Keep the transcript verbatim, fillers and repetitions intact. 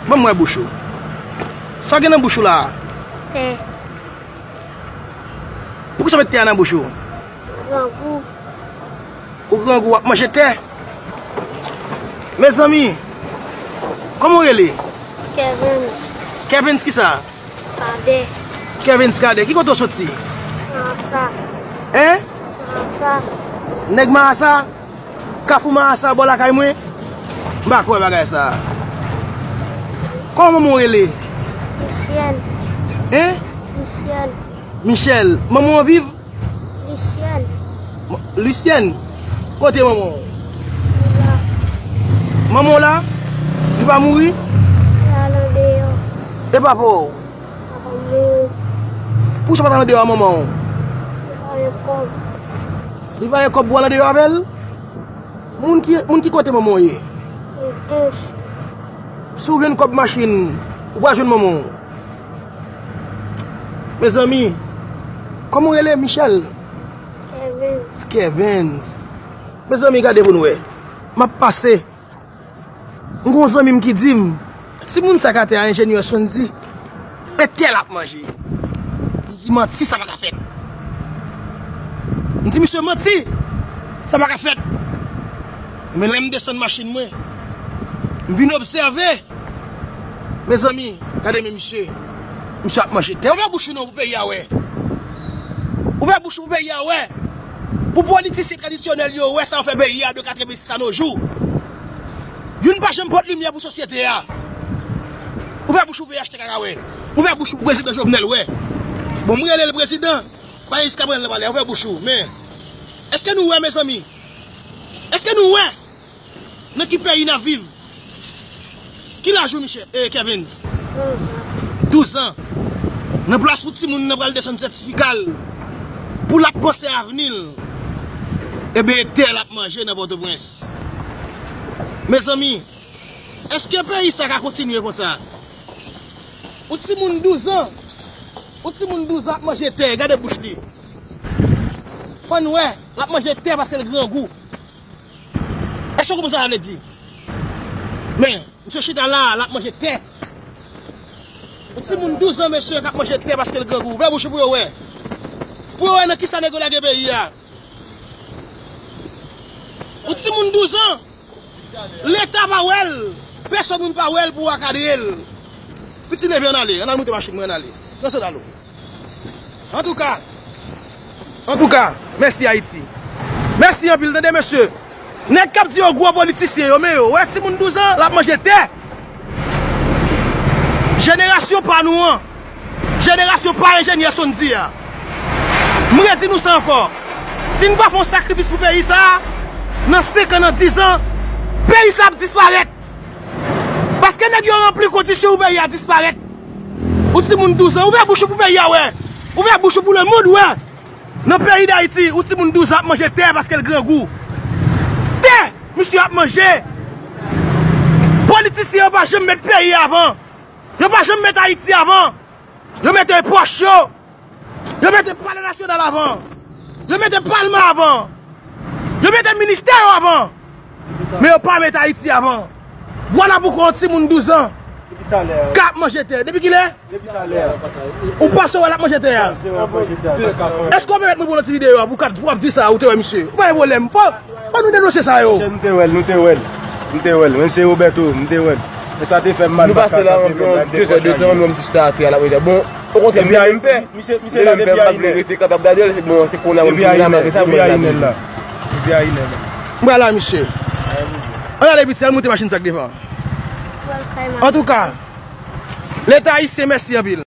Ban m wè bouch ou. Sa w gen nan bouch ou la a? Tè. Poukisa w met tè a nan bouch ou? Grangou. Ou grangou, w ap manje tè? Mezanmi, kòman w rele? Kevens. Kevens kisa? Kadè. Kevens Kadè. Ki kote w soti? Marasa. Hein? Marasa. Nèg Marasa? Kafou Marasa bò lakay mwen? M pa kwè bagay sa. Kòman manman w rele? Michel. Hein? Michel. Michel. Manman w viv? Lisyèn. M-, Lisyèn? Kote manman w? Li la. Manman w la? Li pa mouri? Li al andeyò. E papa w? Papa m mouri. Poukisa w pa t al andeyò a manman w? Li pa gen kòb. Li pa gen kòb pou w al andeyò avè l? Moun ki, moun ki kote manman w ye? Li dous. Si w jwenn kòb machin, ou pral jwenn manman w. Mezanmi, kòman w rele? Michel? Kevens. Kevens. Mezanmi, gade pou n wè. M ap pase. M gon zanmi m ki di m, timoun sa k atè a, enjenyè Sondy, e tè l ap manje. M di, manti, sa pa ka fèt. M di, misye, manti, sa pa ka fèt. Men lè m desann machin mwen, m vin obsève. Mezanmi, gade men misye. Misye ap manje tè. Ouvè bouch ou non pou peyi a wè. Ouvè bouch ou pou peyi a wè. Pou politisyen tradisyonèl yo wè sa yo fè peyi a de katrevensis a nos jours. Youn pa janm pote limyè pou sosyete a. Ouvè bouch ou pou P H T K wè. Ouvè bouch ou pou prezidan Jovenel wè. Bon, m rele l prezidan. Pa jiska pran l nan palè. Ouvè bouch ou. Men, èske nou wè, mezanmi? Èske nou wè? Nan ki peyi n ap viv? Ki laj ou, Michel, eh, Kevens? Douz an. Nan plas pou timoun nan pral desann sètifika l, pou l ap panse avni l, ebyen, e tè l ap manje nan Pòtoprens. Mezanmi, èske peyi sa ka kontinye konsa? Yon timoun douz an, yon timoun douz an ap manje tè, gade bouch li. Fò n wè, l ap manje tè paske l grangou. Èske w konprann sa sa vle di? Men, misye chita la, l ap manje tè. Yon timoun douz an, mesye, k ap manje tè paske l grangou. Ouvè bouch ou pou yo wè. Pou yo wè nan kisa nèg yo lage peyi a. Yon timoun douz an, Leta pa wè l. Pèsonn moun pa wè l pou akadre l. Piti leve, ann ale. Ann al moute machin mwen, ann ale. Pran sandal ou. Antouka, antouka, mèsi Ayiti. Mèsi anpil, tande mesye. Nèg k ap di yo gwo politisyen yo, men yo, wè timoun douz an, l ap manje tè. Jenerasyon pa nou an, jenerasyon pa enjenyè Sondy a. M redi nou sa ankò. Si n pa fè yon sakrifis pou peyi sa a, nan senk an, nan diz an, peyi sa a ap disparèt. Paske nèg yo ranpli kondisyon pou peyi a disparèt. Ou timoun douz an, ouvè bouch ou pou peyi a wè. Ouvè bouch ou pou lemonn wè. Nan peyi Dayiti, ou timoun douz an ap manje tè paske l grangou. Tè, misye ap manje. Politisyen yo pa janm met peyi avan. Yo pa janm met Ayiti avan. Yo mete pòch yo. Yo mete palè nasyonal avan. Yo mete palman avan. Yo mete ministè yo avan. Men yo pa mete Ayiti avan. Vwala poukwa yon timoun douz an k ap manje tè. Depi kilè? Depi talè. Ou panse w wè l ap manje tè a? Panse w ap manje tè a, sa k ap fè. Èske w pèmèt mwen pran yon ti videyo a pou w ap di sa ou te wè misye? Ou pa gen pwoblèm. Fò, fò nou denonse sa yo. Misye, nou te wè l, nou te wè l. Nou te wè l. Menm se Roberto, m te wè l. E sa te fè m mal. Nou pase la anviwon de zè de tan, nou menm ti chita atè a, l ap manje tè. Bon, okontrè, m te menm pè. Misye, misye la depi a inè. Rete kapab gade l, se bon, se kounye a pou m vin la, malgre sa, mwen gade l. Depi a inè la. M pral la, misye. Ann ale piti, al moute machin sa k devan. Antouka, Leta ayisyen, mèsi anpil.